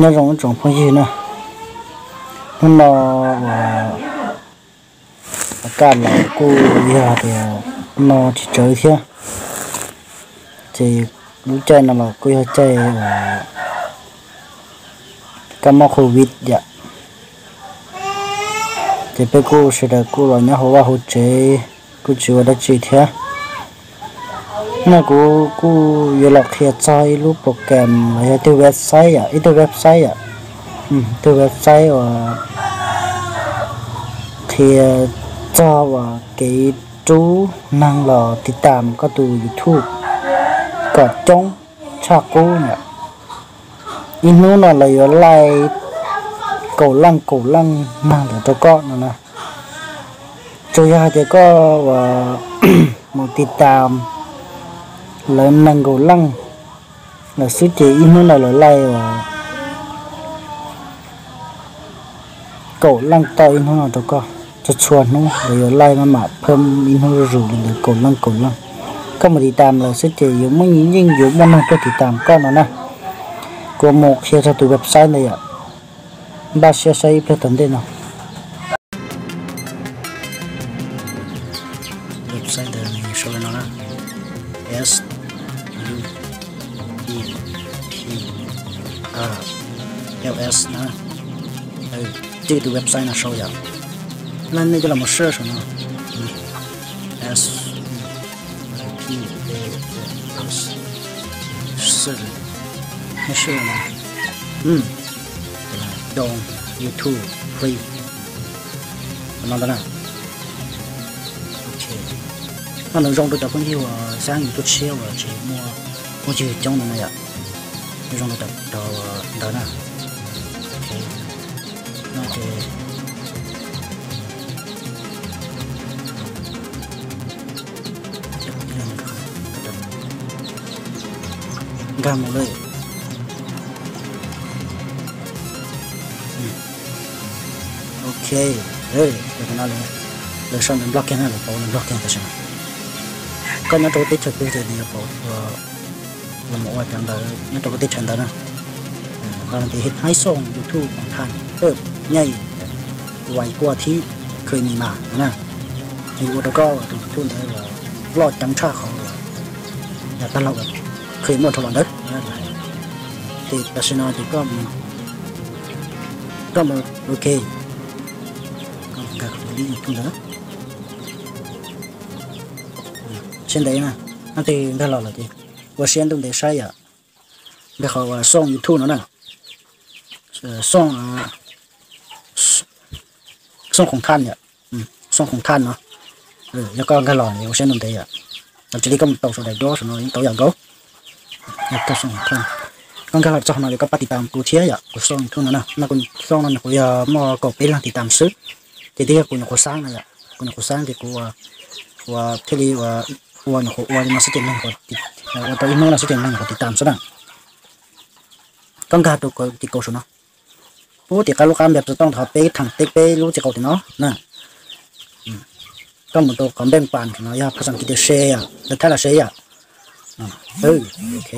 Nyob zoo ib tsoom phooj ywg na, hnub no uas kaj los kuj yog tias no tsis tsawv thiab, ces lub caij no los kuj yog caij uas kab mob covid yom, ces peb kuj sawv daws kuj los nyob hauv vaj hauv tsev, kuj tsis ua dab tsi thiab. No kuv kuj yuav los qhia txog ib lub program los yog ib tug website yom, ib tug website yom, ib tug website uas qhia txog uas kev rub neeg los tiv tam koj tus YouTube kom coob tshaj qub yom. Ib hnub no lawv yuav laij kaum leej kaum leej neeg ntawd rau koj no na. Tsuas yog hais tias koj uas mus tiv tam lawv nees nkaum leej lawm xwb ces ib hnub no lawv laij uas kaum leej toj ib hnub no rau koj. Txhua txhua hnub lawv yuav laij maj mam phab ib hnub zuj zus li ntawd kaum leej kaum leej. Koj mus tiv tam lawm xwb ces yuav muaj, yeej yuav muaj neeg tuaj tiv tam koj no na. Kuv mus qhia txog tus website ntawd yom. Npaj siab saib ib pliag tom ntej no. Website ntawd nws sau li no na: S U P T R L S na. Tij tus website no sau yom. Laj nej coj los mus search saum no: S U P T A S, search, nej search no, download YouTube free, no ntawd na. Ok, no nws zoo rau cov phooj ywg uas xav YouTube tshiab uas tsis muaj phooj ywg coob no na yom. Nws zoo rau cov ntawd na. Ok, no ces nkag mus li. Ok, no lawv sau ntawm Nplog kiag na, lawv pauv ntawm Nplog kiag tam sim no. Koj nyob rau lub teb chaws twg ces nws yuav pauv los mus ua cov ntawd nyob rau lub teb chaws ntawd na. Npaj tias hais xoo YouTube koom thaj, nyaj vais kua thib khwm nim mas no na. Ces ua rau koj tus YouTube ntawd loj ceev tshaj qhov uas yav tag los uas khwm muaj dhau los ntawd. Ces tam sim no ces koj, koj mus ok, koj nkag li YouTube ntawd. Siab ntev na, leej twg nkag los lawm ces ua siab ntuj ntev saib yom. Nkag qhov uas xoo YouTube no na, xoo, xoo koom thaj yom, xoo koom thaj no. Yog koj nkag los ua siab ntuj ntev yom, tsis li koj mus tau saum daim duab saum no yeej tau yam nkaus. Koj nkag los txog no ces koj pab tiv tam kuv thiab yom, kuv xoo YouTube no na, no kuv xoo no nyuam qhuav yog muaj kaum peb leeg tiv tam xwb, ces twb yog kuv nyuam qhuav xaab no yom, kuv nyuam qhuav xaab ces kuv ua thiaj li ua nyuam qhuav ua li no xwb ces neeg ua tau ib hnub no xwb ces neeg nyuam qhuav tiv tam xwb na. Koj nkag rau tim kaum saum no, pub tim qab lub qab npias xov tooj qhov peb theem teb peb lub txiv qaub tim no na. Koj mus rau qhov npeej pas no yog phaj xaj kis tias share yom, lawv thaib los share yom. Ok,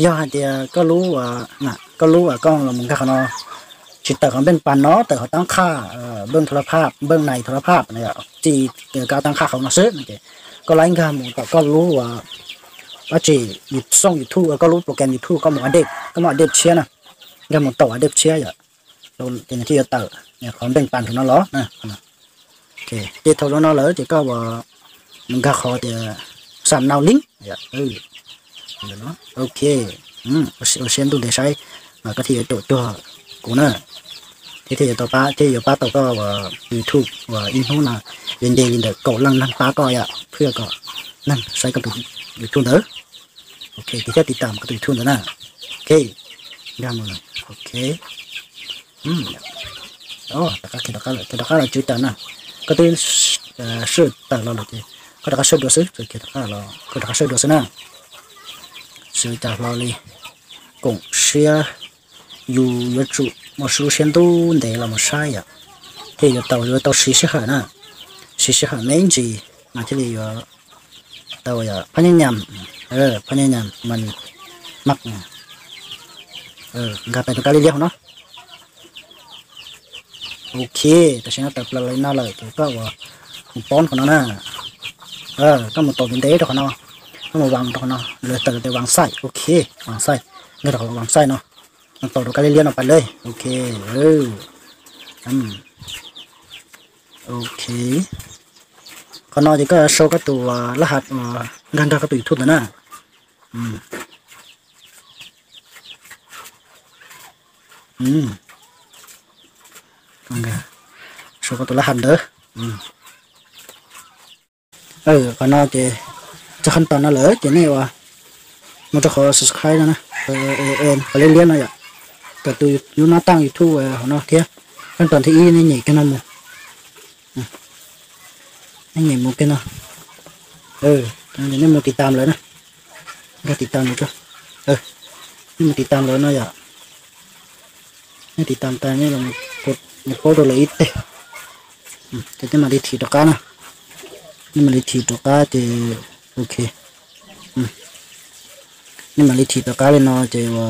yog hais tias koj lub, koj lub uas koj los mus nkag qhov no tsis tawm qhov npeej pas no, tawm qhov tab qhaj, npeej thau la phaj, npeej nais thau la phaj, txij kab tab qhaj qhov no xwb no ces koj laib nkag mus tom koj lub uas dab tsi, xoo YouTube, koj lub program YouTube koj mus update, koj mus update tshiab na, nkag mus tau update tshiab yom, ces nws thiaj yuav tawm qhov npeej pas ntawm no los na. Ces thaum zoo no lawm ces koj mus nkag qhov tias xam nau link. Ok, ua siab ntuj ntev saib mas koj thiaj yuav caum cuag kuv na, thiab thiaj yuav tau pab, thiaj yuav pab tau koj uas YouTube uas ib hnub no yuav nce li ntawm kaum leej neeg pab koj yom, thiaj kom neeg saib koj tus YouTube ntawd. Ok, ces thiaj tiv tam koj tus YouTube ntawd na. Ok, nkag mus, ok. Rov qab, rov qab los tswv tawm na. Koj twb swj tawm los lawm ces koj rov qab swj dua xwb, koj rov qab swj dua xwb na. Swv cas hlo li, koom siab, yus yuav tsum muaj lub siab ntuj ntev los mus saib yom, thiaj yuav tau, yuav tau siv sij hawm na, siv sij hawm me ntsis mas thiaj li yuav tau yom. Phab nyab nyam, phab nyab nyam mas mas Nkag pais tus kab liab liab hauv no. Ok, tam sim no tawm plaws li no lawm ces koj ua hu poob qhov no na. Koj mus tos ntev ntev rau qhov no, koj mus vas rau qhov no, lawv tawm tias vas xaij, ok, vas xaij, nkag rau qhov vas xaij no, mus tos tus kab liab liab no pais li. Ok, ok, qhov no ces koj sau koj tus lab has nkag nrog koj tus YouTube ntawd na. Sau koj tus lab has ntawd. Qhov no ces txog qhov tod no lawm ces nej ua mus rau qhov subscribe no na, qhov liab liab no yom, kom tus yub nab taaj YouTube hauv no thiab. Qhov tod thib ib nej nyem kiag no mus, nej nyem mus kiag no, nej mus tiv tam lawv na, nkag tiv tam lawv, nej mus tiv tam lawv no yom. Nej tiv tam tas nej los paub rau lawv ib teg, ces nej mam li thim rov qab na. Nej mam li thim rov qab ces, ok, nej mam li thim rov qab li no ces ua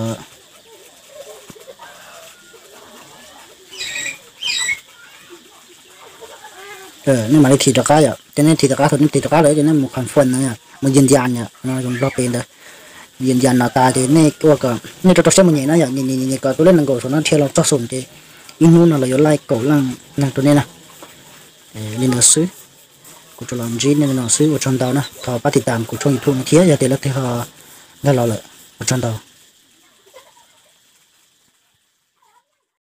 nej mam li thim rov qab yom. Ces nej thim rov qab, thaum nej thim rov qab lawm ces nej mus confirm no yom, mus yws yas yom, no zoo nplog pem ntawd. Yws yas no tas ces nej ua kom nej rau rau siab mus nyem na yom, nyem nyem nyem kom tus lej nees nkaum saum no dhia los txog xum ces ib hnub no lawv yuav laij kaum leej neeg rau nej na. Li ntawd xwb, kuv tsuas los ntsib nej li no xwb, ua tsaug ntau na, thov pab tiv tam kuv tshooj YouTube no thiab yog tias leej twg ho nkag los lawm, ua tsaug ntau.